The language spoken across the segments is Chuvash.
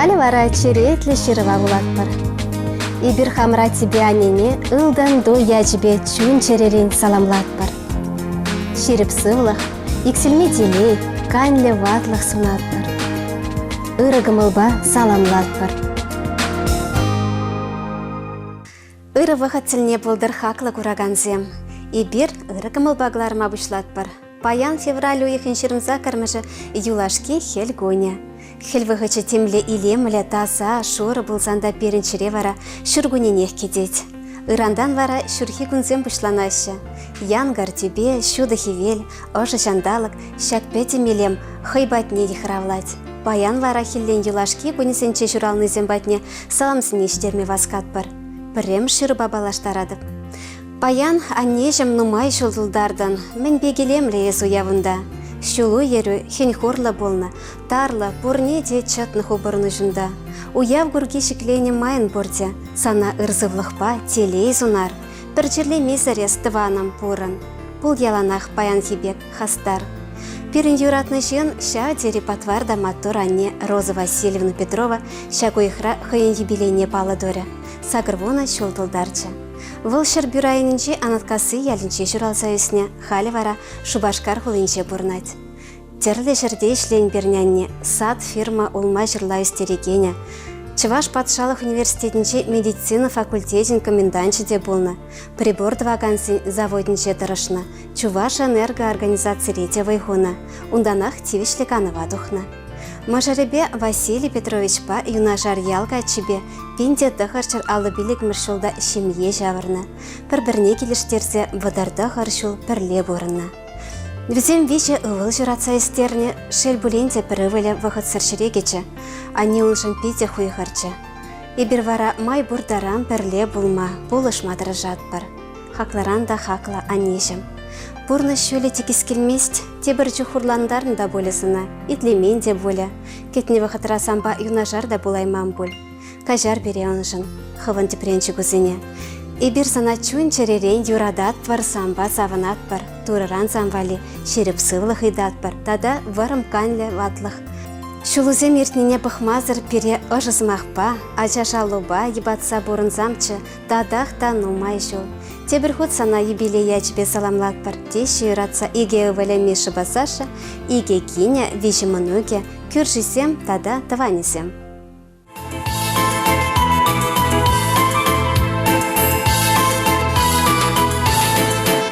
Халӗ вара черетлӗ ҫырӑва вулатпӑр. Эпир хамӑра типе аннене ылтӑн туй ячӗпе чун-чӗререн саламлатпӑр. Ҫирӗп сывлӑх, иксӗлми телей, канлӗ ватлӑх сунатпӑр. Ырӑ кӑмӑлпа саламлатпӑр. Ырӑ вӑхӑт тӗлне пултӑр хаклӑ куракансем. Эпир ырӑ кӑмӑлпа кӑларма пуҫлатпӑр. Паян февраль уйӑхӗн 28-мӗшӗ юлашки хӗл кунӗ. Хӗл вӑхӑчӗ темле илемлӗ, таса, шурӑ пулсан та пирӗн чӗре вара ҫуркунненех кӗтет. Ырантан вара ҫурхи кунсем пуҫланаҫҫӗ. Янкӑр тӳпе, ҫутӑ хӗвел, ӑшӑ ҫанталӑк ҫак пӗтӗм илем хӑй патне йыхравлать. Паян вара хӗллен юлашки кунӗсенче ҫуралнисем патне саламсене ҫитерме васкатпӑр. Пӗрремӗш ҫырупа паллаштаратӑп. Паян, аннеҫӗм, нумай ҫул тултартӑн. Мӗн пек илемлӗ эс уявунта. Ҫулу-йӗрӳ хӗн-хурлӑ пулнӑ, тарлӑ, пурне те чӑтнӑ ху пурнӑҫунта. Уяв курки ҫӗкленӗ майӑн пурте. Сана ыр сывлӑхпа телей сунар. Пӗр чирлемесӗр эс, тӑванӑм, пурӑн. Пул яланах паянхи пек хастар. Пирӗн юратнӑ ҫын ҫав тери патвар та маттур анне Роза Васильевна Петрова ҫак уйӑхра хӑйӗн юбилейне паллӑ турӗ, 80 ҫул тултарчӗ. Вӑл Ҫӗрпӳ районӗнчи Анаткасси ялӗнче ҫуралса ӳснӗ, халӗ вара Шупашкар хулинче пурӑнать. Тӗрлӗ ҫӗрте ӗҫлен пирӗн анне, сад фирма улма-ҫырла ӳстерекенӗ. Чӑваш патшалӑх университетӗнчи медицина факультечӗн коменданчӗ те пулнӑ, прибор тӑвакансен заводӗнче тӑрӑшнӑ, Чувашэнерго организацире те вӑй хунӑ, унтанах тивӗҫлӗ канӑва тухнӑ. Мӑшӑрӗпе Василий Петровичпа юнашар ял каччипе 1955 ҫулта ҫемье ҫавӑрнӑ, пӗр-пӗрне килӗштерсе 39 ҫул пӗрле пурӑннӑ. Вӗсем виҫӗ ывӑл ҫуратса ӳстернӗ, шел пулин те пӗр ывӑлӗ вӑхӑтсӑр ҫӗре кӗчӗ. Анне уншӑн питӗ хуйхӑрчӗ. Эпир вара май пур таран пӗрле пулма, пулӑшма тӑрӑшатпӑр. Хаклӑран та хаклӑ аннеҫӗм. Пурнӑҫ ҫулӗ тикӗс килмест, тепӗр чух хурлантарнӑ та пулӗ сана, итлемен те пулӗ. Кӗтнӗ вӑхӑтра санпа юнашар та пулайман пуль. Каҫар пире уншӑн, хӑвӑн тӗпренчӗкусене. Эпир сана чун-чӗререн юрататпӑр, санпа савӑнатпӑр, Турӑран сан валли ҫирӗп сывлӑх ыйтатпӑр тата вӑрӑм канлӗ ватлӑх. Ҫулусем иртнине пӑхмасӑр пире ӑшӑ сӑмахпа, ача шалупа йӑпатса пурӑнсамччӗ татах та нумай ҫул. Тепӗр хут сана юбилей ячӗпе саламлатпӑр, теҫҫӗ юратса икӗ ывӑлӗ Мишӑпа Саша, икӗ кинӗ, виҫӗ мӑнукӗ, кӳршисем тата тӑванӗсем.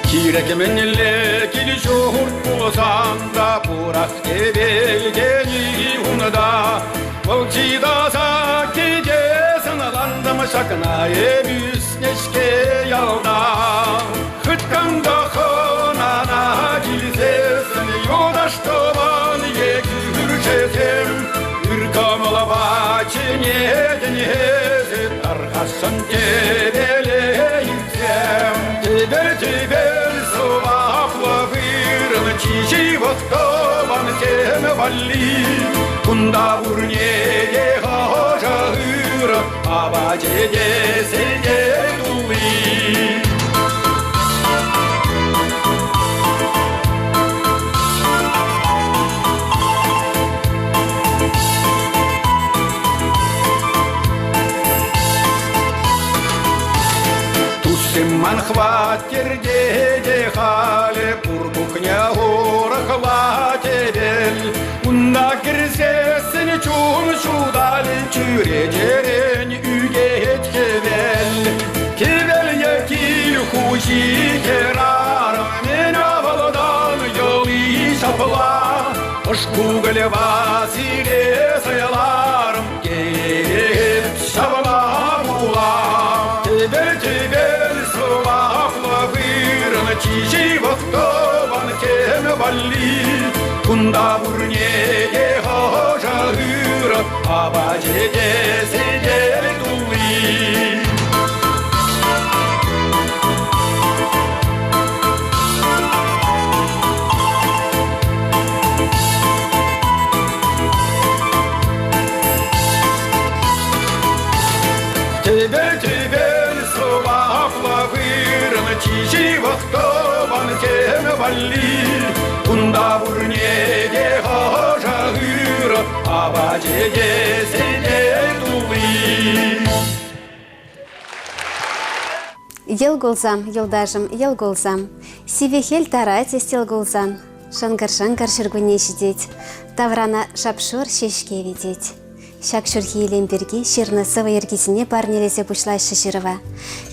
Кирек мӗнле кил-ҫурт пулсан та пурах тӗвелтен-и унта. Вӑл чи таса килте сӑнлантӑм ҫакна эп ӳснӗ-ҫке ялта. Хыткан та хӑнана килсессӗн юлташ тӑван е кӳршӗсем ыр кӑмӑлпа чӗнетӗн эсӗ тархасшӑн тӗпеле илсем. Тӗпел-тӗпел сӑваплӑ вырӑн чи ҫывӑх тӑвансем валли. Кунта пурне те ӑшӑ ырӑ апачӗ те сӗтел тулли. Туссем ман хваттерте те халӗ пур кухня урӑхла тӗпел. Унта кӗрсессӗн чун ҫуталӗ чӳречерен ӳкет хӗвел. Хӗвел е кил хуҫи хӗрарӑм мӗн авалтан йӑли ҫапла. Ӑш кукӑльпа сире сӑйларӑм, тет ҫавна пула. Тӗпел-тӗпел сӑваплӑ вырӑн чи ҫывӑх тӑван тем валли. Кунта пурне те ӑшӑ ырӑ апачӗ те сӗтел тулли. Тӗпел-тӗпел сӑваплӑ вырӑн чи ҫывӑх тӑвансем валли. Кунта пурне те ӑшӑ ырӑ апачӗ те сӗтел. Йӑл кулсам, юлташӑм, йӑл кулсам. Сивӗ хӗл тарать эс йӑл кулсан. Шӑнкӑр-шӑнкӑр ҫуркунне ҫитет. Таврана шап-шур ҫеҫке витет. Ҫак ҫурхи илем пирки ҫырнӑ сӑвӑ йӗркисене парнелесе пуҫлаҫҫӗ ҫырӑва.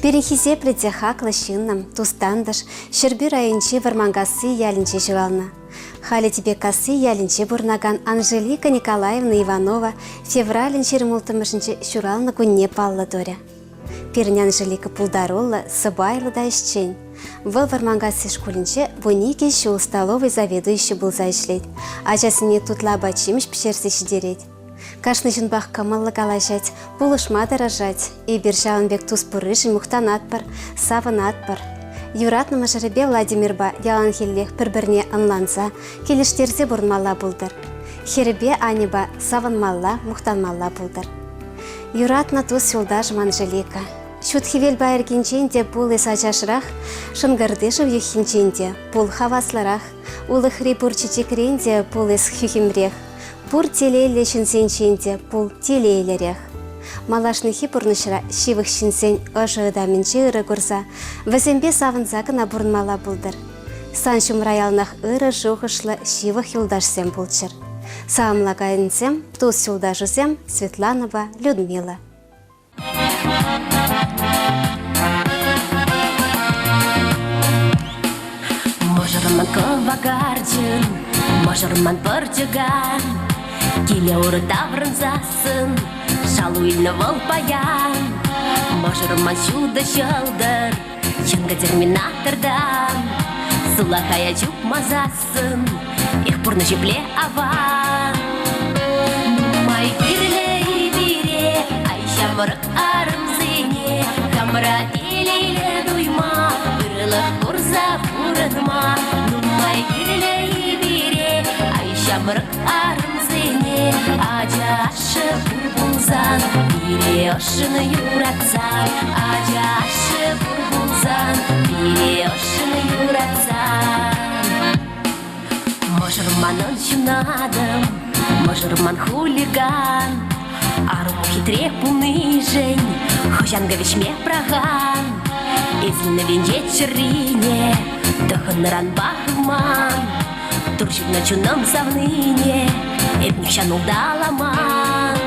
Пирӗн хисеплӗ те хаклӑ ҫыннӑм, тус-тантӑш, Ҫӗрпӳ районӗнчи Вӑрманкасси ялӗнче ҫуралнӑ. Халӗ Типеккасси ялӗнче пурӑнакан Анжелика Николаевна Иванова февралӗн 26-мӗшӗнче ҫуралнӑ кунне паллӑ турӗ. Пирӗн Анжелика пултаруллӑ, сӑпайлӑ та ӗҫчен. Вӑл Вӑрманкасси шкулӗнче 12 ҫул столовӑй заведующи пулса ӗҫлет, ачасене тутлӑ апат-ҫимӗҫ пӗҫерсе ҫитерет. Кашни ҫынпах кӑмӑллӑ калаҫать, пулӑшма тӑрӑшать. Эпир ҫавӑн пек тус пурришӗн мухтанатпӑр, савӑнатпӑр. Юратнӑ мӑшӑрӗпе Владимирпа яланхиллех пӗр-пӗрне ӑнланса, килӗштерсе пурӑнмалла пултӑр. Хӗрӗпе Аньӑпа савӑнмалла, мухтанмалла пултӑр. Юратнӑ тус-юлташӑм Анжелика. Ҫут хӗвел пайӑркинчен те пул эс ачашрах, шӑнкӑрти шыв юххинчен те пул хаваслӑрах, улӑхри пур чечекрен те пул эс хӳхӗмрех, пур телейлӗ ҫынсенчен те пул телейлӗрех. Малашнехи пурнӑҫра ҫывӑх ҫынсен ӑшӑ ытамӗнче ырӑ курса, вӗсемпе савӑнса кӑна пурӑнмалла пултӑр. Сан ҫумра яланах ырӑ шухӑшлӑ ҫывӑх юлташсем пулччӑр. Саламлакансем, тус-юлташӗсем Светланӑпа Людмила. Мӑшӑрман кӑвакарчӑн, мӑшӑрман пӑрчӑкан, Киле урӑ таврӑнсассӑн шалу илнӗ вӑл паян. Мӑшӑрман ҫутӑ ҫӑлтӑр, Чӑнкӑ терминатортан Сулахая чупмасассӑн Эх, пурнӑҫ епле аван. Нумай кирлӗ-и пире, Ай, ҫамрӑк арӑмсене, Хамӑра телейлӗ туйма, Ырӑлӑх курса пурӑнма. Нумай кирлӗ-и пире, Ай, ҫамрӑк арӑмсене, Ача ашшӗ пур пулсан, Пире ӑшшӑн юратсан, Ача ашшӗ пур пулсан, Пире ӑшшӑн юратсан. Мӑшӑр манӑн ҫунатӑм, мӑшӑр ман хулиган. Арӑму хитре пулнишӗн хӑҫан кӗвӗҫме пӑрахан. Эсӗ венчет чӗррине тӑхӑннӑранпа хывман. Тур ҫырнӑ чунӑм савнине эп нихҫан улталаман.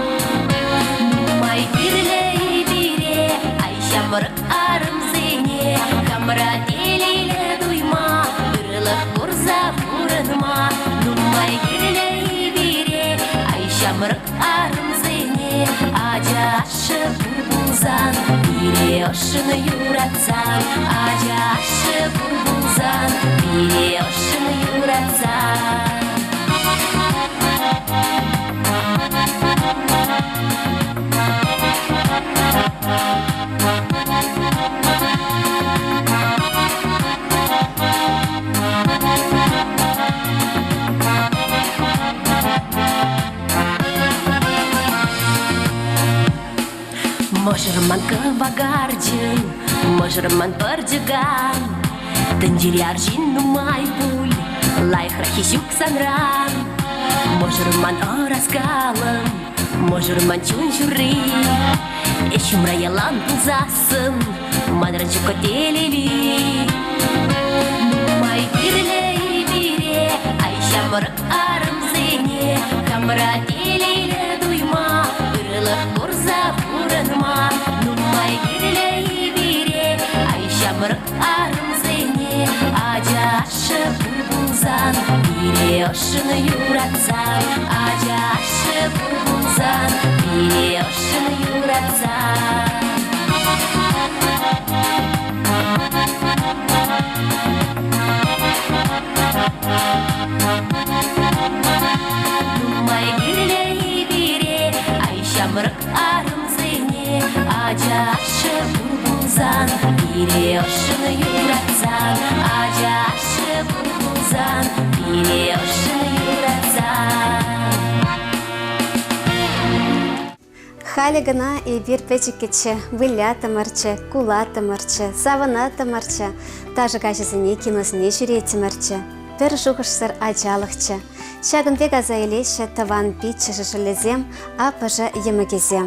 Нумай кирлӗ-и пире, ай ҫамрӑк арӑмсене, хамӑра телейлӗ туйма, ырӑлӑх курса пурӑнма. Нумай кирлӗ-и пире, ай ҫамрӑк арӑмсене, ача ашшӗ пур пулсан, пире ӑшшӑн юратсан, ача ашшӗ пур пулсан, пире ӑшшӑн юратсан. Мӑшӑрман кӑвакарчӑн, мӑшӑрман пӑрчӑкан. Тӗнчере арҫын нумай пуль, лайӑхраххи ҫук санран. Мӑшӑрман ӑраскалӑм, мӑшӑрман чун ҫурри. Эс ҫумра ялан пулсассӑн, манран ҫук телейли. Нумай кирлӗ-и пире, ай ҫамрӑк арӑмсене, хамӑра телейлӗ туйма, ырӑлӑх курса пурӑнма. Нумай кирлӗ-и пире, ай ҫамрӑк арӑмсене, ача ашшӗ пур пулсан, пире ӑшшӑн юратсан, ача ашшӗ пур пулсан, пире ӑшшӑн юратсан. Нумай кирлӗ-и пире, ай ҫамрӑк арӑмсене, ача ашшӗ пур пулсан, пире ӑшшӑн юратсан, ача ашшӗ пур пулсан, пире ӑшшӑн юратсан. Халӗ кӑна эпир пӗчӗккӗччӗ, вылятӑмӑрччӗ, кулаттӑмӑрччӗ, савӑнаттӑмӑрччӗ, ташӑ каҫӗсене киносене ҫӳреттӗмӗрччӗ. Пӗр шухӑшсӑр ачалӑхчӗ. Ҫакӑн пек аса илеҫҫӗ тӑван пиччӗшӗ шӑллӗсем, аппӑшӗ йӑмӑкӗсем.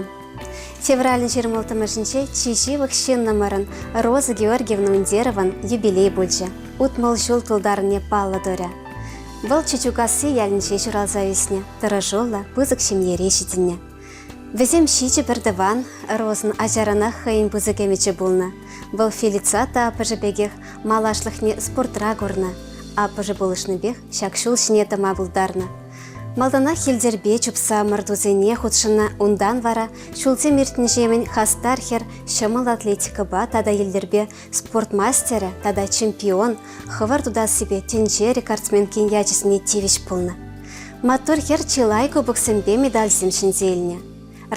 Февралӗн 26-мӗшӗнче чи ҫывӑх ҫыннӑмӑрӑн Роза Георгиевна Ундерован юбилей пулчӗ. 60 ҫул тултарнине паллӑ турӗ. Вӑл Чучукасси ялӗнче ҫуралса ӳснӗ, тӑрӑшуллӑ, пысӑк ҫемьере ҫитӗннӗ. Вӗсем ҫичӗ пӗртӑван, Розӑн ачаранах хӑйӗн пысӑк ӗмӗчӗ пулнӑ. Вӑл Фелицата аппӑшӗ пекех малашлӑхне спортра курнӑ. Аппӑшӗ пулӑшнипех ҫак ҫул ҫине тӑма пултарнӑ. Малтанах йӗлтӗрпе чупса ӑмӑртусене хутшӑннӑ, унтан вара ҫулсем иртнӗҫемӗн хастар хӗр ҫӑмӑл атлетикӑпа тата йӗлтӗрпе спорт мастерӗ тата чемпион, хӑвӑрт утассипе тӗнче рекордсменкин ячӗсене тивӗҫ пулнӑ. Маттур хӗр чылай кубоксемпе медальсем ҫӗнсе илнӗ.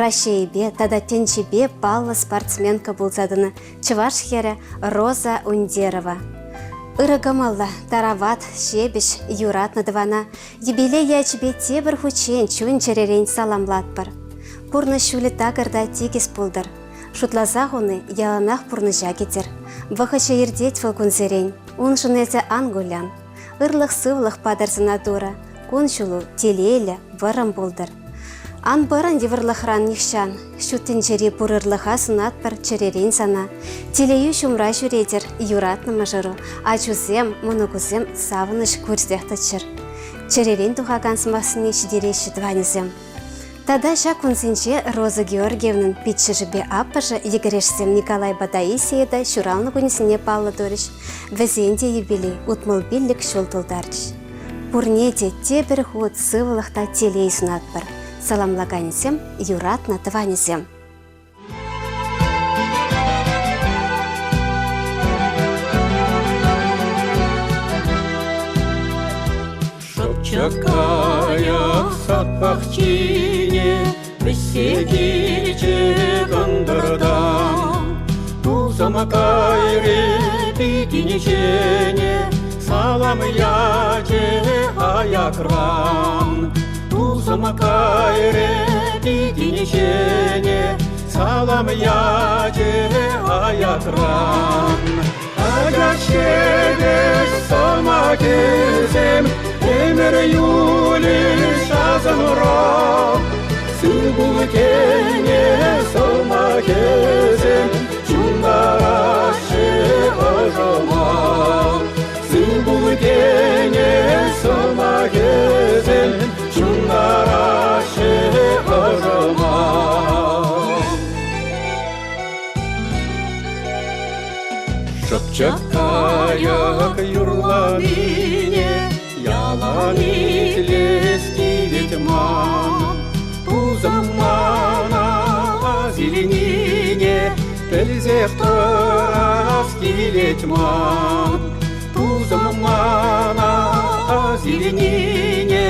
Раҫҫейӗпе тата тӗнчипе паллӑ спортсменка пулса тӑнӑ чӑваш хӗрӗ Роза Ундерова. Ырӑ кӑмӑллӑ, тарават, ҫепӗҫ, юратнӑ тӑвана юбилей ячӗпе тепӗр хутчен чун-чӗререн саламлатпӑр. Пурнӑҫ ҫулӗ такӑр та тикӗс пултӑр. Шутласа хуни яланах пурнӑҫа кӗтӗр. Вӑхӑчӗ иртет вӑл кунсерен, уншӑн эсӗ ан кулян. Ырлӑх-сывлӑх патӑр сана Турӑ, кун-ҫулу телейлӗ, вӑрӑм пултӑр. Ан пӑрӑн йывӑрлӑхран нихҫан, ҫут тӗнчери пур ырлӑха сунатпӑр чӗререн сана. Телейӳ ҫумра ҫӳретӗр, юратнӑ мӑшӑру, ачусем, мӑнукусем савӑнӑҫ курсех тӑччӑр. Чӗререн тухакан сӑмахсене ҫитереҫҫӗ тӑванӗсем. Тата ҫак кунсенче Роза Георгиевнӑн пиччӗшӗпе аппӑшӗ йӗкӗрешсем Николайпа Таисия та ҫуралнӑ кунӗсене паллӑ турӗҫ. Вӗсен те юбилей 65 ҫул тултарчӗҫ. Пурне те тепӗр хут сывлӑх та телей сунатпӑр. Саламлаканӗсем юратнӑ тӑванӗсем. Шӑпчӑк сад пахчине вӗҫсе килчӗ кӑнтӑртан. Тусӑм кайрӗ пикенчене, салам ячӗ аякран. Тусӑм кайрӗ пикенчене, салам ячӗ аякран. Ачаш ҫепӗҫ сӑмахӗсем ӗмӗр юлӗҫ асӑмра. Сыв пул тенӗ сӑмахӗсем ҫунтараҫҫӗ ӑшӑма. Сыв пул тенӗ сӑмахӗсем ҫунтараҫҫӗ ӑшӑма. Шӑпчӑк кайӑк юрланине ялан итлес килет ман. Тусӑм мана асилнине пӗлсех тӑрас килет ман. Тусӑм мана асилнине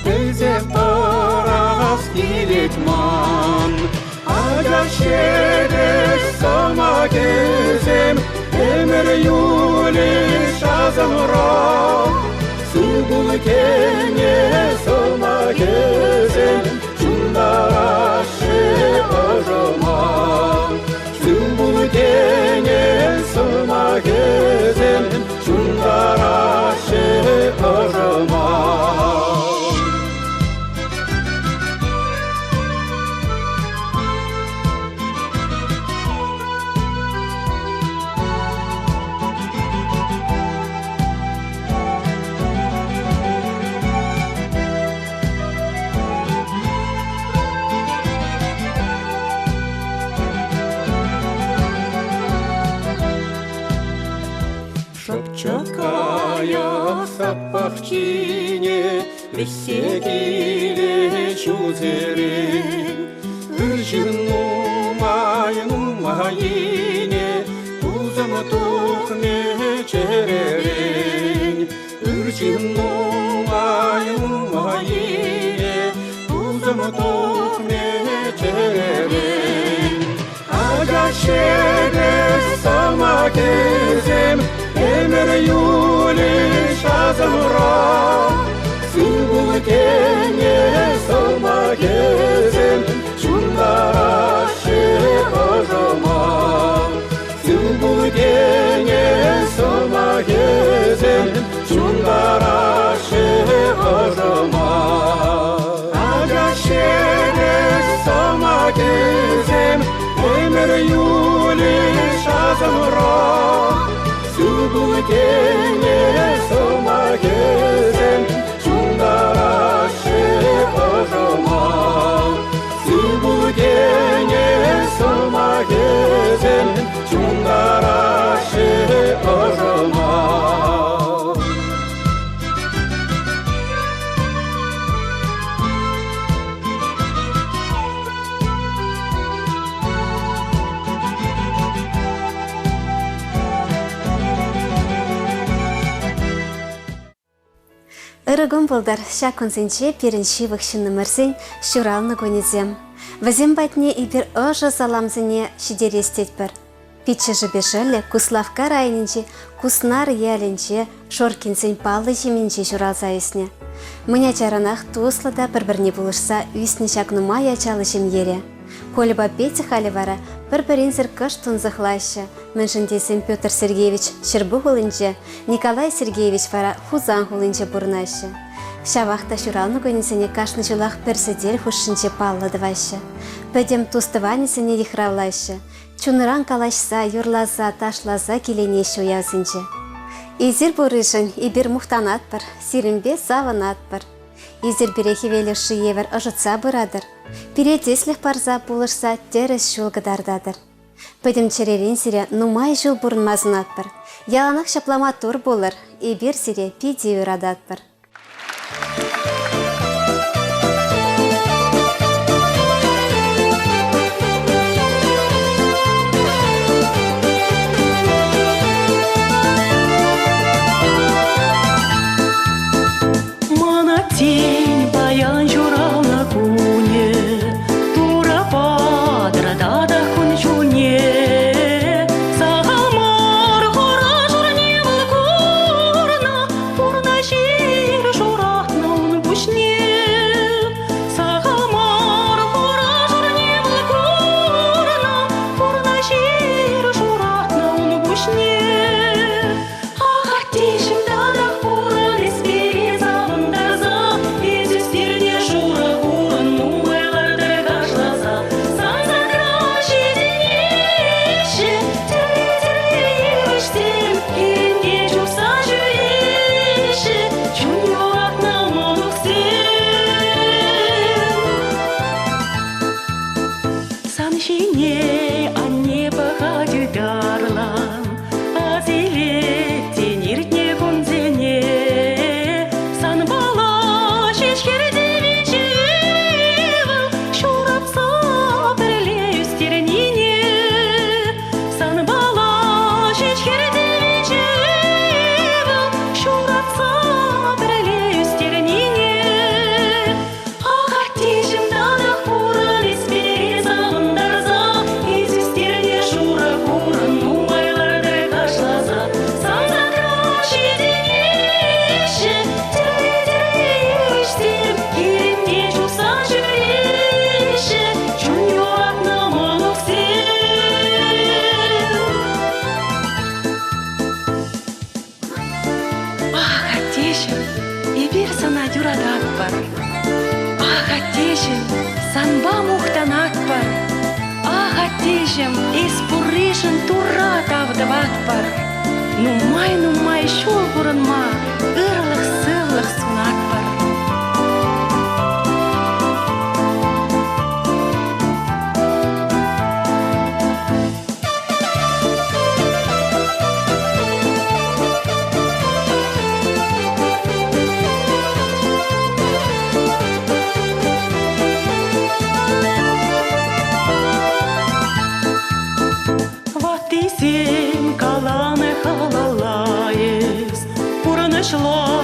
пӗлсех тӑрас килет ман. Ачаш ҫепӗҫ сӑмахӗсем ӗмӗр юлӗҫ асӑмра. Сыв пул тенӗ сӑмахӗсем ҫунтараҫҫӗ ӑшӑма. Сыв пул тенӗ сӑмахӗсем ҫунтараҫҫӗ ӑшӑма. Шӑпчӑк сад пахчине Вӗҫсе килет ҫулсерен. Ыр ҫын нумай нумайине тусӑм тухмӗ чӗререн. Ыр ҫын нумай нумайине тусӑм тухмӗ чӗререн. Ачаш ҫепӗҫ сӑмахӗсем ӗмӗр юлӗҫ асӑмра. Сыв пул тенӗ сӑмахӗсем ҫунтараҫҫӗ ӑшӑма. Сыв пул тенӗ сӑмахӗсем ҫунтараҫҫӗ ӑшӑма. Ачаш ҫепӗҫ сӑмахӗсем Ӗмӗр юлӗ асӑмра. Сывлӑх тенӗ сӑмахӗсем ҫунтараҫҫӗ ӑшӑма. Сывлӑх тенӗ сӑмахӗсем ҫунтараҫҫӗ ӑшӑма. Ырӑ кун пултӑр. Ҫак кунсенче пирӗн ҫывӑх ҫыннӑмӑрсен ҫуралнӑ кунӗсем. Вӗсем патне эпир ӑшӑ саламсене ҫитерес тетпӗр. Пиччӗшӗпе шӑллӗ Куславкка районӗнчи Куснар ялӗнче Шоркинсен паллӑ ҫемйинче ҫуралса ӳснӗ. Мӗн ачаранах туслӑ та пӗр-пӗрне пулӑшса ӳснӗ ҫак нумай ачаллӑ ҫемьере. Кольӑпа Петя халӗ вара пӗр-пӗринсӗр кӑшт тунсӑхлаҫҫӗ, мӗншӗн тесен Петр Сергеевич Ҫӗрпӳ хулинче, Николай Сергеевич вара Хусан хулинче пурӑнаҫҫӗ. Ҫавах та ҫуралнӑ кунӗсене кашни ҫулах пӗр сӗтел хушшинче паллӑ тӑваҫҫӗ. Пӗтӗм тус-тӑванӗсене йыхравлаҫҫӗ, чунран калаҫса, юрласа, ташласа киленеҫҫӗ уявсенче. Эсир пурришӗн эпир мухтанатпӑр, сирӗнпе савӑнатпӑр. Эсир пире хӗвел ӑшши евӗр ӑшӑтса пыратӑр, пире тӗслӗх парса пулӑшса тӗрӗс ҫул кӑтартатӑр. Пӗтӗм чӗререн сире нумай ҫул пурӑнма сунатпӑр. Яланах ҫапла маттур пулӑр, эпир сире питӗ юрататпӑр. Мана тен паян ҫуралнӑ кунӗ, Турӑ патӑр татах кун-ҫулне. Сахал мар хура-шурне вӑл курнӑ, Пурнӑҫ ир шуратнӑ ун пуҫне. Сахал мар хура-шурне вӑл курнӑ, Пурнӑҫ ир шуратнӑ ун пуҫне. Ахӑртнишӗн татах пурӑн эс пире савӑнтарса, Эс ӳстернӗ шурӑ хурӑн нумай лартӑр кашласа. Сан садра ҫитӗнеҫҫӗ тӗрлӗ-тӗрлӗ йывӑҫсем, хирӗнте чупса ҫӳреҫҫӗ чун юратнӑ мӑнуксем. Сан ҫине анне пӑхать ытарлан, Асилет тен иртнӗ кунсене. Санпала ҫеҫ хӗрте виҫӗ ывӑл ҫуратса пӗрле ӳстернине. Санпала ҫеҫ хӗрте виҫӗ ывӑл ҫуратса пӗрле ӳстернине. Ахӑртнишӗн татах пурӑн эс пире савӑнтарса, Эс ӳстернӗ шурӑ хурӑн нумай лартӑр кашласа. Сан садра ҫитӗнеҫҫӗ тӗрлӗ-тӗрлӗ йывӑҫсем, Хирӗнте чупса ҫӳреҫҫӗ чун юратнӑ мӑнуксем. Ах, аттеҫӗм, эпир сана юрататпӑр. Ах, аттеҫӗм, санпа мухтанатпӑр. Ах, аттеҫӗм, эс пурришӗн Турра тав тӑватпӑр. Нумай-нумай ҫул пурӑнма ырлӑх-сывлӑх сунатпӑр. Ваттисем каланӑ халалла эс, пурнӑҫла.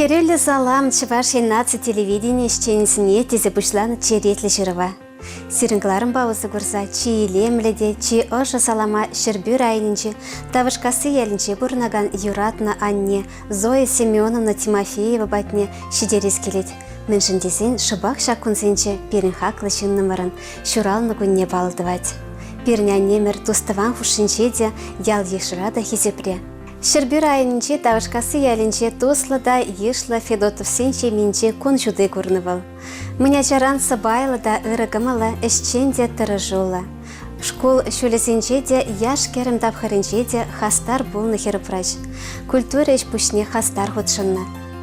Хӗрӳллӗ салам Чӑваш Ен наци телевидени ӗҫченӗсене тесе пуҫланӑ черетлӗ ҫырӑва. Сирӗн кӑларӑмпа усӑ курса чи илемлӗ те чи ӑшӑ салама Ҫӗрпӳ районӗнчи Тавӑшкасси ялӗнче пурӑнакан юратнӑ анне Зоя Семеновна Тимофеева патне ҫитерес килет. Мӗншӗн тесен шӑпах ҫак кунсенче пирӗн хаклӑ ҫыннӑмӑрӑн ҫуралнӑ кунне паллӑ тӑвать. Пирӗн аннемӗр тус-тӑван хушшинче те, ял-йышра та хисепре. Ҫӗрпӳ районӗнчи Тавӑшкасси ялӗнче туслӑ та йышлӑ Федотовсен ҫемйинче кун ҫути курнӑ вӑл. Мӗн ачаран сӑпайлӑ та ырӑ кӑмӑллӑ, ӗҫчен те тӑрӑшуллӑ. Шкул ҫулӗсенче те, яш-кӗрӗм тапхӑрӗнче те хастар пулнӑ хӗр-упраҫ. Культура ӗҫ-пуҫне хастар хутшӑннӑ,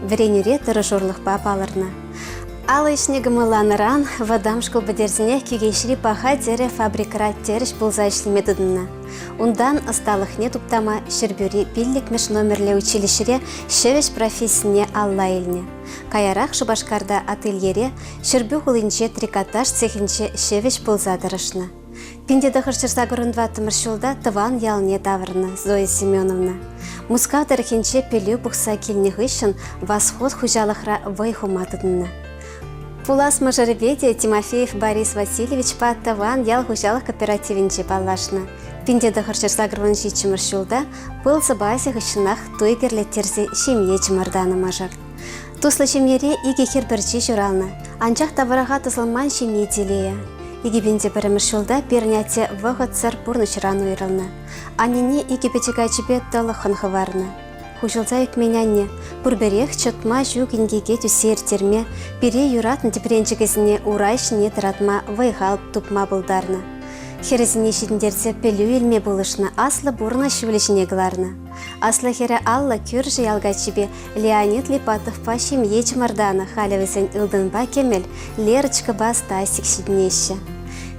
вӗренӳре тӑрӑшулӑхпа палӑрнӑ. Алӑ ӗҫне кӑмӑлланӑран вӑтам шкул пӗтерсенех Кӳкеҫри паха тӗрӗ фабрикӑра тӗрӗҫ пулса ӗҫлеме тытӑннӑ. Унтан ӑсталӑхне туптама Ҫӗрпӳри пиллӗкмӗш номерлӗ училищӗре ҫӗвӗҫ профессине алла илнӗ. Каярах Шупашкарта ательере, Ҫӗрпӳ хулинче трикотаж цехӗнче ҫӗвӗҫ пулса тӑрӑшнӑ. 1984 ҫулта тӑван ялне таврӑннӑ Зоя Семеновна. Мускав тӑрӑхӗнче пӗлӳ пухса килнӗ хыҫҫӑн Восход хуҫалӑхра вӑй хума тытӑннӑ. Пулас мӑшӑрӗпе те Тимофеев Борис Васильевичпа тӑван ял хуҫалӑх кооперативӗнче паллашнӑ. 1987 ҫулта пыл сӑпасӗ хыҫҫӑнах туй кӗрлеттерсе ҫемье чӑмӑртанӑ мӑшӑр. Туслӑ ҫемьере икӗ хӗр пӗрчи ҫуралнӑ, анчах та вӑраха тӑсӑлман ҫемье телейӗ. 2001 ҫулта пирӗн атте вӑхӑтсӑр пурнӑҫран уйрӑлнӑ. Аннене икӗ пӗчӗк ачипе тӑлӑххӑн хӑварнӑ. Хуҫӑлса ӳкмен анне пурпӗрех чӑтма ҫук инкеке тӳссе ирттерме, пире юратнӑ тӗпренчӗкӗсене ура ҫине тӑратма вӑй-хал тупма пултарнӑ. Хӗрӗсене ҫитӗнтерсе пӗлӳ илме пулӑшнӑ, аслӑ пурнӑҫ ҫулӗ ҫине кӑларнӑ. Аслӑ хӗрӗ Алла кӳршӗ ял каччипе Леонид Липатовпа ҫемье чӑмӑртанӑ, халӗ вӗсен ылтӑнпа кӗмӗл, Лерочкӑпа Стасик ҫитӗнеҫҫӗ.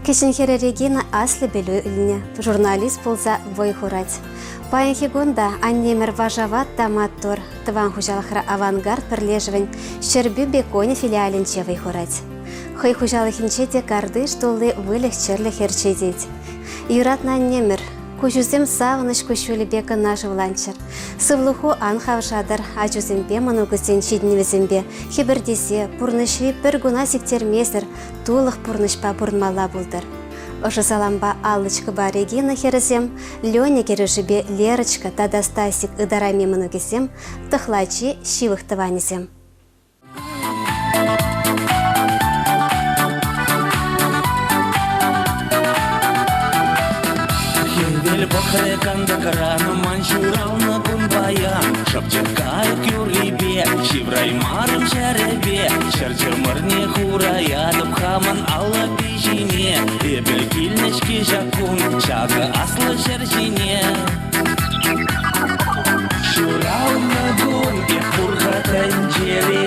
Кӗҫӗн хӗрӗ Регина аслӑ пӗлӳ илнӗ, журналист пулса вӑй хурать. Паянхи кун та аннемӗр вашават та маттур, тӑван хуҫалӑхра «Авангард» пӗрлешӗвӗн Ҫӗрпӳ беконӗ филиалӗнче вӑй хурать. Хӑй хуҫалӑхӗнче те картиш тулли выльӑх-чӗрлӗх ӗрчетет. Юратнӑ аннемӗр, куҫусем савӑнӑҫ куҫҫулӗпе кӑна шывланччӑр. Сывлӑху ан хавшатӑр, ачусемпе мӑнукусен ҫитӗнӗвӗсемпе хӗпӗртесе пурнӑҫри пӗр куна сиктермесӗр тулӑх пурнӑҫпа пурӑнмалла пултӑр. Ӑшӑ салампа Аллочкӑпа Регина хӗрӗсем, Леня кӗрӳшӗпе Лерочка тата Стасик ытарайми мӑнукӗсем, тӑхлачи ҫывӑх тӑванӗсем. Хӗвел пӑхрӗ кантӑкран, ман ҫуралнӑ кун паян. Шӑпчӑк кайӑк юррипе ҫывраймарӑм ҫӗрӗпе. Ҫӗр чӑмӑрне хураятӑп хамӑн алӑ ҫине. Эпӗ килнӗ-ҫке ҫак кун ҫакӑ аслӑ ҫӗр ҫине. Ҫуралнӑ кун эп пур-ха тӗнчере,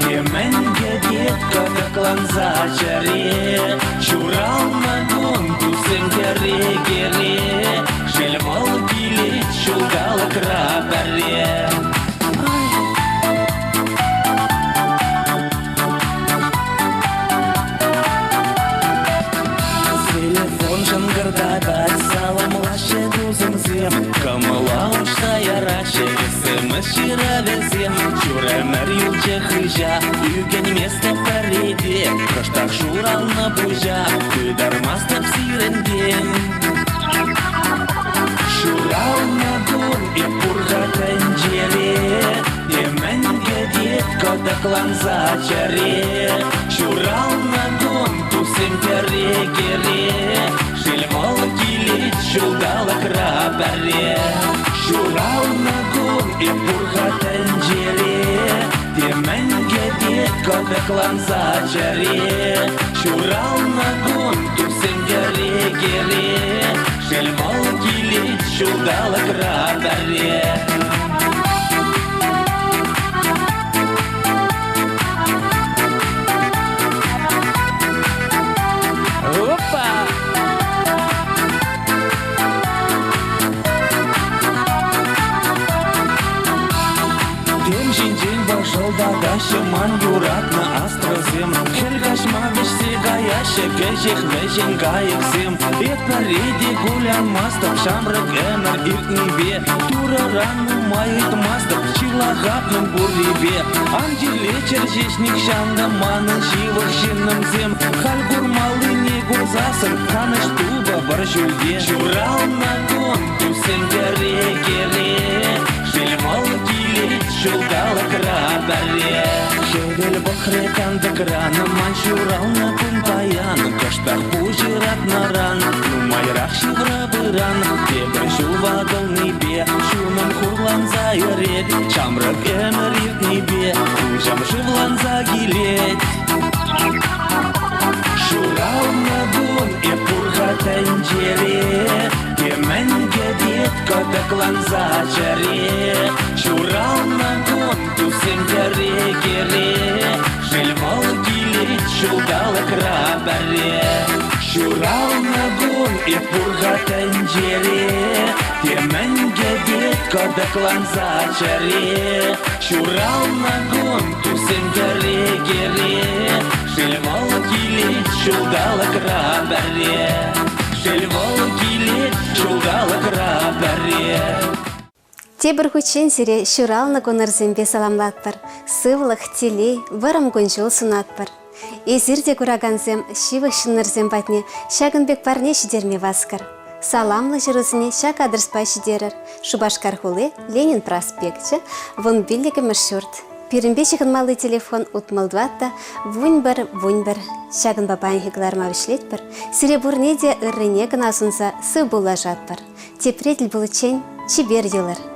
темӗн кӗтет кӑтӑкланса чӗре. Ҫуралнӑ кун туссем кӗрекере, шел вӑл килет ҫулталӑкра пӗрре. Телефон шӑнкӑртатать, саламлаҫҫӗ тусӑмсем, кӑмӑла уҫса яраҫҫӗ СМС ҫырӑвӗсем. Ҫур ӗмӗр юлчӗ хыҫа, ӳкӗнместӗп пӗрре те, кӑштах шуралнӑ пуҫа пытармастӑп сирӗнтен. Ҫуралнӑ кун эп пур-ха тӗнчере, темӗн кӗтет кӑтӑкланса чӗре. Ҫуралнӑ кун туссем кӗрекере, шел вӑл килет ҫулталӑкра пӗрре. Ҫуралнӑ кун эп пур-ха тӗнчере, темӗн кӗтет кӑтӑкланса чӗре. Ҫуралнӑ кун туссем кӗрекере, шел вӑл килет ҫулталӑкра пӗрре. Опа! Тем ҫинчен пӑшӑлтатаҫҫӗ ман юратнӑ астросем. Хӗл каҫма вӗҫсе каяҫҫӗ кӗҫех вӗҫен кайӑксем. Эп пӗрре те кулянмастӑп ҫамрӑк ӗмӗр иртнипе. Турӑран нумай ыйтмастӑп. Ҫырлахап мӗн пуррипе. Ан чирлеччӗр ҫеҫ нихҫан та манӑн ҫывӑх ҫыннӑмсем. Халь курмаллине курсассӑн канӑҫ тупӑпӑр ҫӳлте. Ҫуралнӑ кун туссем кӗрекере, Шел вӑл килет ҫулталӑкра пӗрре. Хӗвел пӑхрӗ кантӑкран, ман ҫуралнӑ кун паян. Кӑштах пуҫ ыратнӑран, нумайрах ҫывра пыран. Тепӗр ҫул ватӑлнипе чунӑм хурланса йӗрет. Ҫамрӑк ӗмӗр иртнипе куҫӑм шывланса килет. Ҫуралнӑ кун эп пур-ха тӗнчере, Темӗн кӗтет кӑтӑкланса чӗре. Ҫуралнӑ кун туссем кӗрекере, Шел вӑл килет ҫулталӑкра пӗрре. Ҫуралнӑ кун эп пур-ха тӗнчере, Темӗн кӗтет кӑтӑкланса чӗре. Ҫуралнӑ кун туссем кӗрекере, Шел вӑл килет ҫулталӑкра пӗрре. Шел вӑл килет ҫулталӑкра пӗрре. Тепӗр хутчен сире ҫуралнӑ кунӑрсемпе саламлатпӑр, сывлӑх, телей, вӑрӑм кун-ҫул сунатпӑр. Эсир те куракансем ҫывӑх ҫыннӑрсем патне ҫакӑн пек парне ҫитерме васкӑр. Саламлӑ ҫырусене ҫак адреспа ҫитерӗр. Шупашкар хули, Ленин проспекчӗ, 15-мӗш ҫурт. Пирӗнпе ҫыхӑнмалли телефон 64 11 11. Ҫакӑнпа паянхи кӑларӑма вӗҫлетпӗр. Сире пурне те ыррине кӑна сунса сыв пуллашатпӑр. Тепре тӗл пуличчен чипер юлӑр.